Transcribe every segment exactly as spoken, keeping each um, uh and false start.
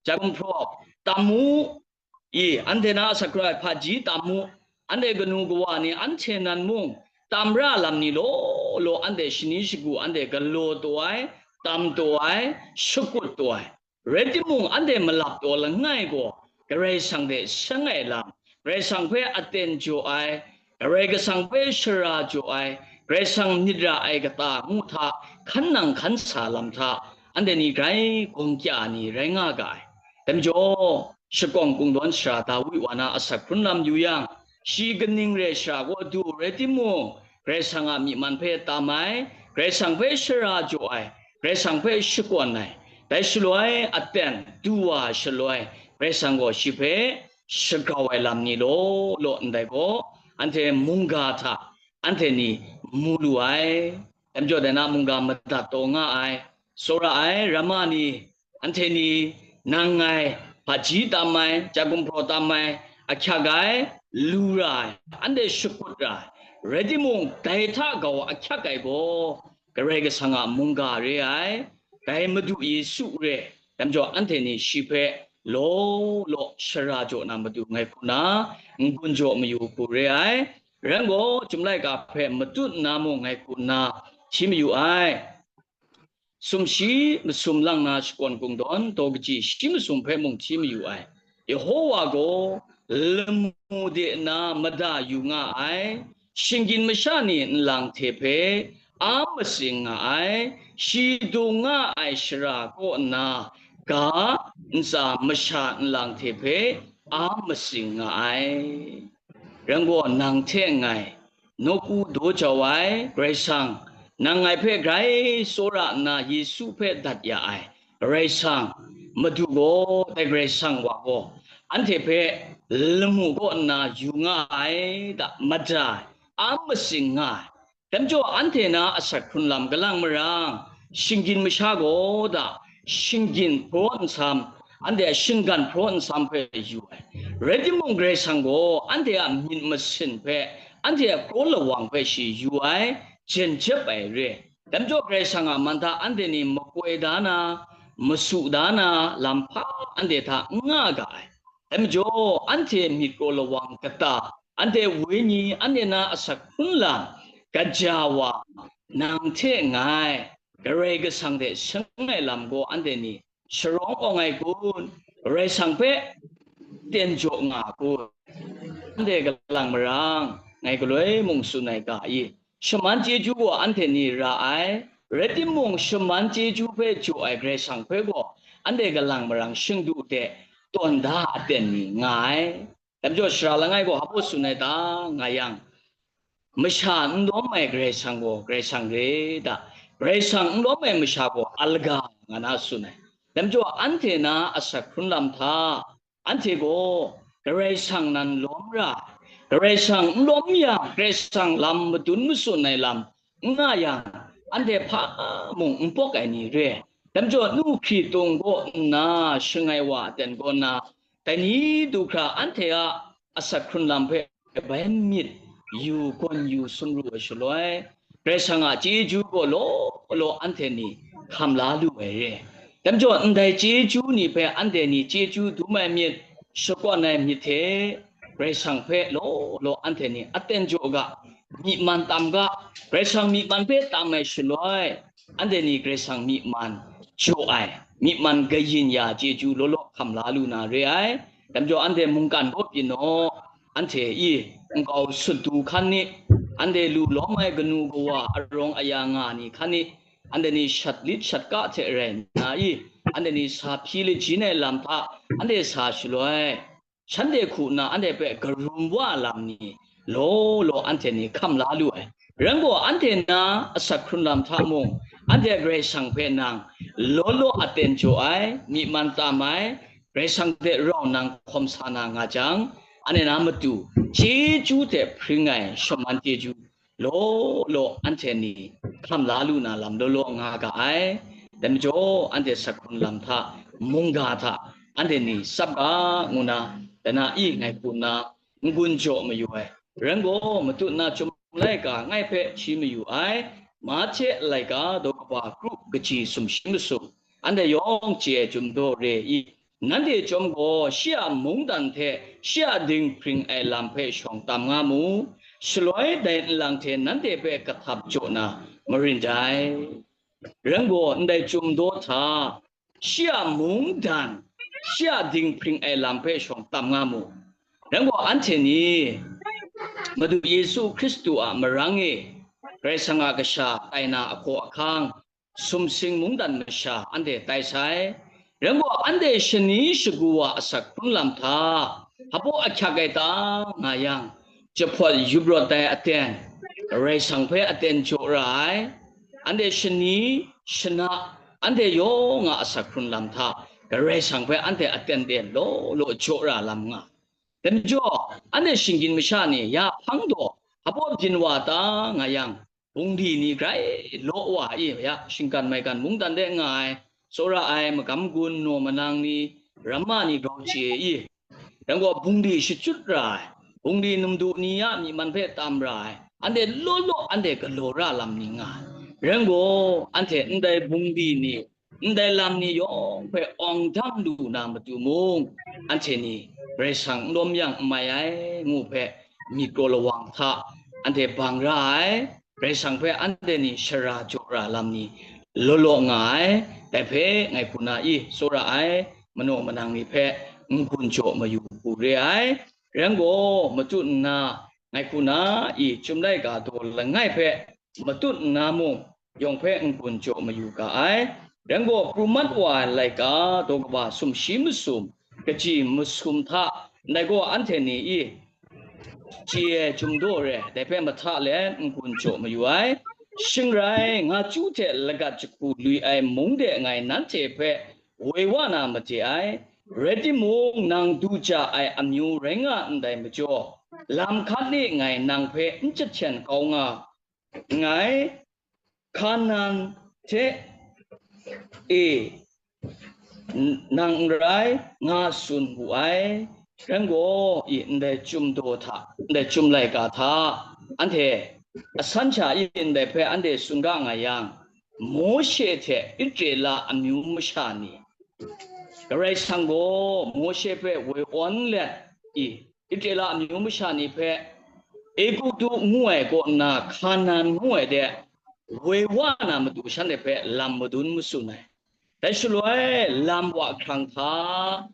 Jai gumhpraw tam mu, i, anhte na asak hkrun ai hpaji tam mu, anhte kanu kawa ni anhte nan mung tam ra lam ni law law, anhte shani shagu anhte galaw taw ai, tam taw ai, shakut taw ai, rai timung, anhte malap taw langai gaw, Karai Kasang hte seng ai lam, Karai Kasang hpe aten jaw ai, Karai Kasang hpe shara jaw ai, Karai Kasang myit ra ai kata ngu hta, hkan nang hkan sa lam hta, anhte ni grai gawng kya ni rai nga ga ai. Dai majaw, shakawng kungdawn sara Dawi wa na asak hkrun lam yu yang, shi kaning re shara kaw du rai timung, Karai Kasang a myi man hpe tam ai, Karai Kasang hpe shara jaw ai, Karai Kasang hpe shakawn ai, dai shaloi aten du wa shaloi, Karai Kasang gaw shi hpe shagrau ai lam ni law law ndai gaw, anhte mungga hta anhte ni mu lu ai. Dai majaw, dai na mungga madat taw nga ai, tsawra ai, ramma ni, anhte ni, nang ngai, hpaji tam ai, jai gumhpraw tam ai, ahkyak ai, lu ra ai, anhte shakut ra ai, rai timung, dai hta gaw ahkyak ai gaw, Karai Kasang a mungga re ai, dai Madu Yesu re. Dai majaw, anhte ni shi hpe law law shara jaw na matu ngai hku na, n-gun jaw mayu hku re ai. Rai gaw, Chyum laika hpe matut nna mung ngai hku na hti mayu ai. Sumshi masum lang na shakawn kungdawn, daw kaji shi masum hpe mung hti mayu ai. Yehowa gaw lamu de na mada yu nga ai, shinggyim masha ni nlang hte hpe a matsing nga ai, shi dung nga ai shara kaw nna ga ntsa masha nlang hte hpe a matsing nga ai. Rai gaw, nang hte ngai, nawku daw jau ai Karai Kasang, nang ngai hpe grai tsawra nna Yesu hpe dat ya ai Karai Kasang, Madu gaw, dai Karai Kasang wa gaw, anhte hpe lamu kaw nna yu nga ai da, mada ai, a matsing nga ai. Dai majaw, anhte na asak hkrun lam galang marang, shinggyim masha gaw da, shinggyim hpraw nsam, anhte a shinggan hpraw nsam hpe yu ai. Rai timung, Karai Kasang gaw anhte a myit masin hpe, anhte a kraw lawang hpe shi yu ai, jen jep ai re. Dai majaw, Karai Kasang a man hta anhte ni makoi da na, masu da na lam hpa anhte hta n nga ga ai. Dai majaw, anhte myit kraw lawang kata, anhte wenyi, anhte na asak hkrun lam, gaja wa, nang hte ngai, Karai Kasang hte seng ai lam gaw anhte ni sharawng awng ai kun? Karai Kasang hpe ten jaw nga kun? Anhte galang marang, ngai galoi mung tsun ai ga i, shaman chyeju gaw anhte ni ra ai, rai timung, shaman chyeju hpe jaw ai Karai Kasang hpe gaw anhte galang marang shingdu de tawn da aten ni nga ai. Dai majaw, sara langai gaw hpa baw tsun ai ta nga yang, masha n lawm ai Karai Kasang gaw Karai Kasang re da, Karai Kasang n lawm ai masha gaw alaga nga na tsun ai. Dai majaw, anhte na asak hkrun lam hta, anhte gaw Karai Kasang nan lawm ra ai, Karai Kasang n lawm yang, Karai Kasang lam madun matsun ai lam n nga yang, anhte hpa mung n pawk ai ni re ai. Dai majaw, nu hkritung kaw nna shangai wa aten kaw nna, dai ni du hkra anhte a asak hkrun lam hpe bai myit yu, gawn yu, sumru ai shaloi, Karai Kasang a chyeju gaw law law anhte ni hkam la lu ai re. Dai majaw, ndai chyeju ni hpe anhte ni chyeju dum ai myit, shakawn ai myit hte, Karai Kasang hpe law law anhte ni aten jaw ga, myi man tam ga, Karai Kasang myi man hpe tam ai shaloi, anhte ni Karai Kasang myi man jaw ai, myi man kayin ya chyeju law law hkam la lu na re ai. Dai majaw, anhte mungkan kaw pyi naw, anhte i nkau sut du hkan ni, anhte lu lawm ai kanu kawa arawng aya nga ni hkan ni, anhte ni shat lit shat ka hte rai nna i, anhte ni sa hpyi lajin ai lam hta anhte sa shaloi, shanhte hku nna anhte hpe karum wa lam ni law law anhte ni hkam la lu ai. Rai gaw, anhte na asak hkrun lam hta mung, anhte Karai Kasang hpe nang law law aten jaw ai, myi man tam ai, Karai Kasang hte rau nang hkawm sa na nga jang, anhte na matu chyeju hte hpring ai shaman chyeju law law anhte ni hkam la lu na lam law law nga ga ai. Dai majaw, anhte asak hkrun lam hta, mungga hta, anhte ni tsap ga ngu na, dai na i ngai hku nna n-gun jaw mayu ai. Rai gaw, matut na Chyum laika ngai hpe hti mayu ai, Mahte laika daw kaba kru kaji sumshi masum, anhte yawng chye ai Chyum daw re i, nanhte chyawm gaw shi a mungdan hte shi a dinghpring ai lam hpe shawng tam nga mu, shaloi dai nlang hte nanhte hpe kahtap jaw na marin dai. Rai gaw, ndai Chyum Daw hta, shi a mungdan, shi a dinghpring ai lam hpe shawng tam nga mu. Rai gaw, anhte ni Madu Yesu Hkristu a marang e Karai Kasang a kasha tai na ahkaw ahkang, sumsing mungdan masha anhte tai sai. Rai gaw, anhte shani shagu wa asak hkrun lam hta, hpaw ahkyak ai ta nga yang, jahpawt yup rawt ai aten, Karai Kasang hpe aten jaw ra ai. Anhte shani, shana, anhte yawng a asak hkrun lam hta, Karai Kasang hpe anhte aten ten law law jaw ra lam nga. Dai majaw, anhte shinggyim masha ni ya hpang daw, hpaw byin wa ta nga yang, bungli ni grai law wa i, ya, shinggan maigan mungdan de nga ai, tsawra ai, magam gun, naw manang ni, ramma ni grau chye i, rai gaw, bungli shachyut ra ai, bungli namdu ni a myi man hpe tam ra ai, anhte law law anhte galaw ra lam ni nga ai. Rai gaw, anhte ndai bungli ni, ndai lam ni yawng hpe awng dang lu na matu mung, anhte ni Karai Kasang n lawm yang n mai ai ngu hpe myit kraw lawang hta anhte bang ra ai, Karai Kasang hpe anhte ni shara jaw ra lam ni law law nga ai, dai hpe ngai hku na i tsawra ai, manaw manang ni hpe n-gun jaw mayu hku re ai. Rai gaw, matut nna, ngai hku na i Chyum laika daw langai hpe matut nna mung, yawng hpe n-gun jaw mayu ga ai. Rai gaw, pru mat wa ai laika daw kaba sumshi masum, kaji masum hta, ndai gaw anhte ni i chye ai Chyum Daw re, dai hpe mahta let n-gun jaw mayu ai. Shing rai, nga chyu hte lagat jahku lui ai mung de ngai nanhte hpe woi wa na made ai. Rai timung, nang du ja ai amyu rai nga ndai majaw, lam hkan e ngai nang hpe n jahten kau nga nngai. Hkanan hte e, n-, nang n rai, nga tsun wu ai. Rai gaw, i ndai Chyum Daw hta, ndai Chyum laika hta, anhte asan sha e ndai hpe anhte tsun ga nga yang, Mawshe hte Israela amyu masha ni, Karai Kasang gaw Mawshe hpe woi awn let i, Israela amyu masha ni hpe Egutu ngu ai kaw nna Hkanan ngu ai de woi wa na matu shanhte hpe lam madun matsun ai. Dai shaloi lam wa hkrang hta,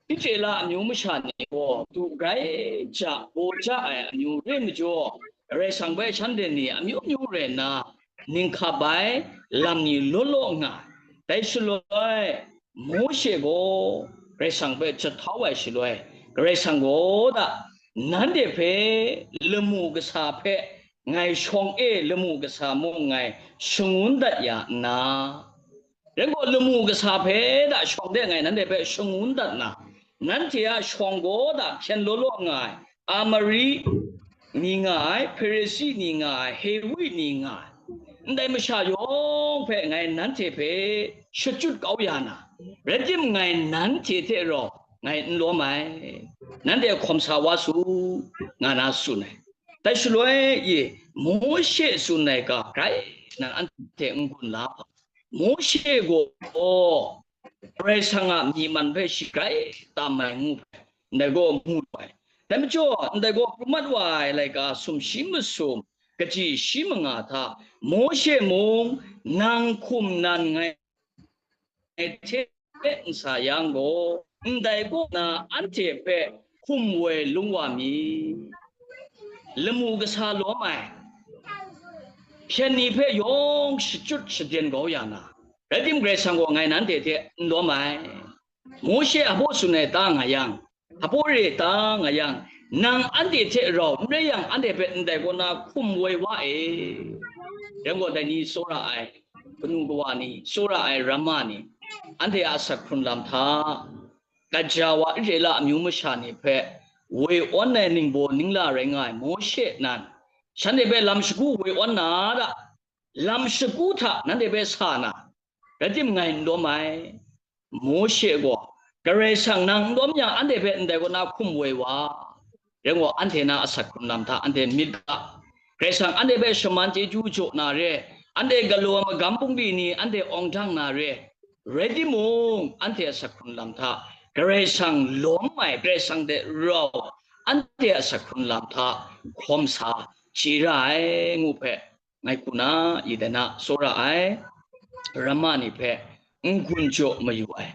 Israela amyu masha ni gaw du grai ja, gaw ja ai amyu re majaw, Karai Kasang hpe shanhte ni amyu myu rai nna, ning hkap ai, lam ni law law nga ai. Dai shaloi, Mawshe gaw Karai Kasang hpe jahtau ai shaloi, Karai Kasang gaw da, nanhte hpe lamu kasa hpe ngai shawng e lamu kasa mung ngai shangun dat ya nna, rai gaw, lamu kasa hpe da shawng de ngai nanhte hpe shangun dat na, nanhte a shawng gaw da hpyen law law nga ai, Amari ni nga ai, Hparisi ni nga ai, Hewi ni nga ai, ndai masha yawng hpe ngai nanhte hpe shachyut kau ya na, rai tim, ngai nanhte hte rau ngai n lawm ai, nanhte hkawm sa wa su, nga na tsun ai. Dai shaloi e, Mawshe tsun ai ga grai nan anhte n-gun la hpa, Mawshe gaw Karai Kasang a myi man hpe shi grai tam ai ngu hpe, ndai gaw mu lu ai. Dai majaw, ndai gaw pru mat wa ai laika sumshi masum, kaji shi manga hta, Mawshe mung nang hkum nan ngai hte n sa yang gaw, ndai kaw na anhte hpe hkum woi lung wa mi. Lamu kasa lawm ai hpyen ni hpe yawng shachyut shaden kau ya na, rai tim, Karai Kasang gaw ngai nanhte hte n lawm ai. Mawshe hpaw tsun ai ta nga yang, hpaw re ta nga yang, nang anhte hte rau n rai yang, anhte hpe ndai kaw na hkum woi wa e. Rai gaw, dai ni tsawra ai, kanu kawa ni, tsawra ai ramma ni, anhte a asak hkrun lam hta, gaja wa Israela amyu masha ni hpe woi awn ai ningbaw ningla rai nga ai Mawshe nan, shanhte hpe lam shagu woi awn na da, lam shagu hta nanhte hpe sa na, rai tim, ngai n lawm ai. Mawshe gaw, Karai Kasang nang n lawm yang, anhte hpe ndai kaw na hkum woi wa. Rai gaw, anhte na asak hkrun lam hta anhte myit ga. Karai Kasang anhte hpe shaman chyeju jaw na re, anhte galaw magam bungli ni anhte awng dang na re, rai timung, anhte asak hkrun lam hta Karai Kasang lawm ai, Karai Kasang hte rau, anhte a asak hkrun lam hta hkawm sa chye ra ai ngu hpe, ngai hku na i dai na tsawra ai, ramma ni hpe n-gun jaw mayu ai.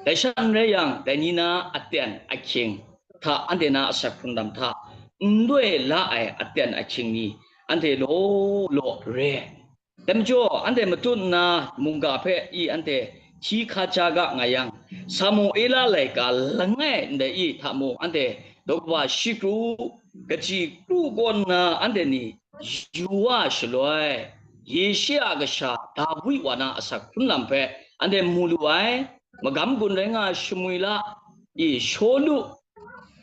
Dai shan rai yang, dai ni na aten ahkying hta, anhte na asak hkrun lam hta n loi la ai aten ahkying ni, anhte law law re ai. Dai majaw, anhte matut nna mungga hpe i anhte hti hka ja ga nga yang, Samuela laika langai ndai i hta mung, anhte daw kaba shi kru, kaji kru kaw nna anhte ni yu wa shaloi, Yeshe a kasha Dawi wa na asak hkrun lam hpe anhte mu lu ai. Magam gun rai nga ai Shmuela i Shawlu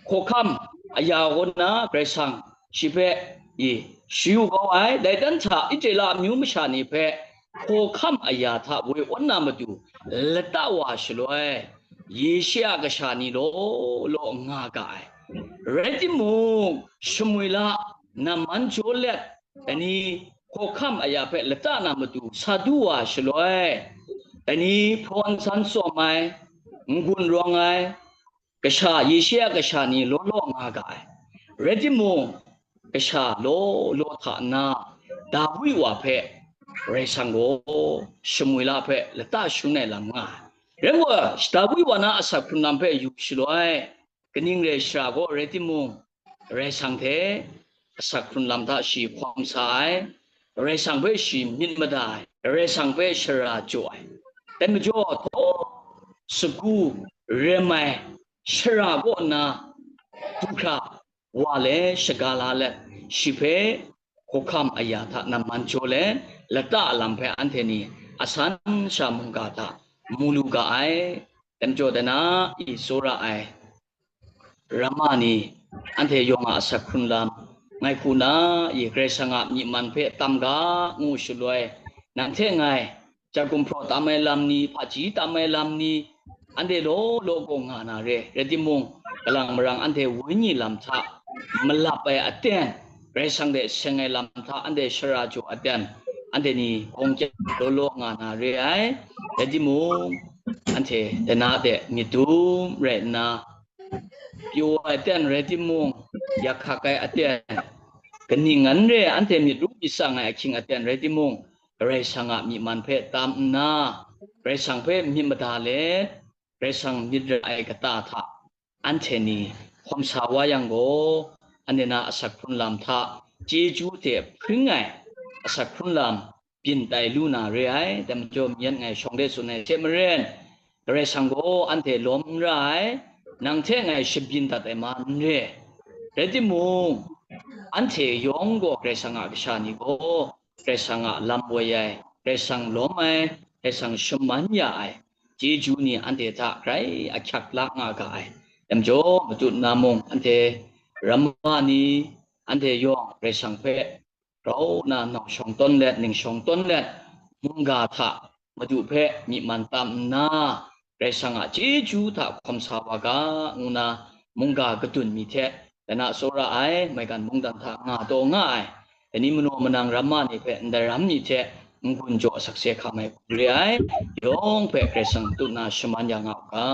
hkawhkam aya kaw na Karai Kasang shi hpe i shayu kau ai. Dai dan hta Israela amyu masha ni hpe hkawhkam aya hta woi awn na matu lata wa shaloi, Yeshe a kasha ni law law nga ga ai. Rai timung, Shmuela namman jaw let, dai ni hkawhkam aya hpe lata na matu sa du wa shaloi, dai ni hpraw nsan tsawm ai, n-gun rawng ai, kasha, Yeshe a kasha ni law law nga ga ai. Rai timung, kasha law law hta na Dawi wa hpe Karai Kasang gaw Shmuela hpe lata shangun ai lam nga ai. Rai nme, Dawi wa na asak hkrun lam hpe yu shaloi, kaning rai shara gaw rai timung, Karai Kasang hte asak hkrun lam hta shi hkawm sa ai, Karai Kasang hpe shi myit mada ai, Karai Kasang hpe shara jaw ai. Dai majaw, htaw sagu rem ai shara kaw nna du hkra wa let, shaga la let, shi hpe hkawhkam aya hta namman jaw let, lata lam hpe anhte ni asan sha mungga hta mu lu ga ai. Dai majaw, dai na i tsawra ai ramma ni, anhte yawng a asak hkrun lam, ngai hku na i Karai Kasang a myi man hpe tam ga ngu shaloi, nang hte ngai, ja gumhpraw tam ai lam ni, hpaji tam ai lam ni, anhte law law gaw nga na re. Rai timung, kalang marang anhte wenyi lam hta malap ai aten, Karai Kasang hte seng ai lam hta anhte shara jaw aten, anhte ni gawng kya law law nga na re ai. Rai timung, anhte dai na de myit dum rai nna, pyaw ai aten rai timung, yak hkak ai aten, kaning ngan re anhte myit ru myit tsang ai ahkying aten rai timung, Karai Kasang a myi man hpe tam nna, Karai Kasang hpe myit mada let, Karai Kasang myit ra ai kata hta anhte ni hkawm sa wa yang gaw, anhte na asak hkrun lam hta chyeju hte hpring ai asak hkrun lam byin tai lu na re ai. Dai majaw, mayan ngai shawng de tsun ai hte maren, Karai Kasang gaw anhte lawm n ra ai, nang hte ngai shabyin dat ai ma n re. Rai timung, anhte yawng gaw Karai Kasang a kasha ni gaw, Karai Kasang a lam woi ai, Karai Kasang lawm ai, Karai Kasang shaman ya ai chyeju ni anhte hta grai ahkyak la nga ga ai. Dai majaw, matut nna mung, anhte ramma ni, anhte yawng Karai Kasang hpe grau nna nau shawng tawn let, ning shawng tawn let, mungga hta Madu hpe myi man tam nna, Karai Kasang a chyeju hta hkawm sa wa ga, ngu nna mungga kadun mi hte, dai na tsawra ai maigan mungdan hta nga taw nga ai, dai ni manaw manang ramma ni hpe ndai ram ni hte n-gun jaw sakse hkam ai hku re ai, yawng hpe Karai Kasang tutna shaman ya nga u ga.